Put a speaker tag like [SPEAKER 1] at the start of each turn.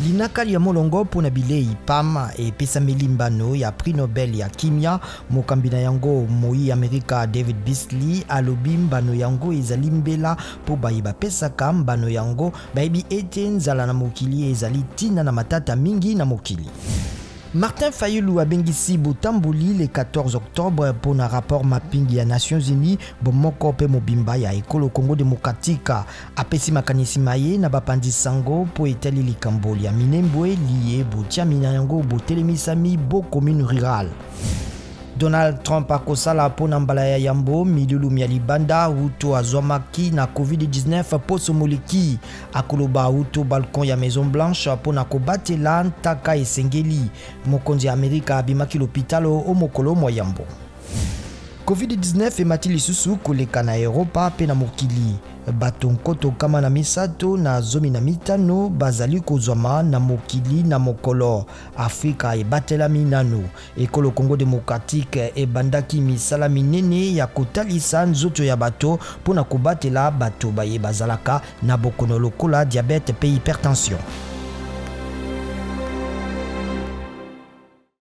[SPEAKER 1] Linaka lya molongo mpo na bilei PAM epesameli mbano ya Prix Nobel ya kimia. Mokambi na yango moi Amerika David Beasley alobi mbano yango ezali mbela mpo baye bapesaka mbano yango bayebi ete nzala na mokili ezali ntina na matata mingi na mokili. Martin Fayulu abengisi botamboli le 14 octobre mpo na rapport mapping ya Nations Unies bomoko mpe mobimba ya ekolo Congo démocratique. Apesi makanisi maye na bapanzi sango mpo etali likambo lya Minembwe liye botiami na yango botelemisami bo commune rurale. Donald Trump akosala mpo na mbala ya yambo milulu mya libanda wuto azwamaki na COVID-19 poso moleki. Akoloba wuto balcon ya Maison Blanche mpo na kobatela ntaka esengeli. Mokonzi ya Amerika abimaki lopitalo o mokolo mwa yambo. COVID-19 emati lisusu koleka na Eropa mpe na mokili. Bato 315 bazali kozwama na mokili na mokolo. Afrika ebatelami nanu. Ekolo Congo Democratique ebandaki misala minene ya kotalisa nzoto ya bato mpo na kobatela bato baye bazalaka na bokono lokola diabète mpe hypertension.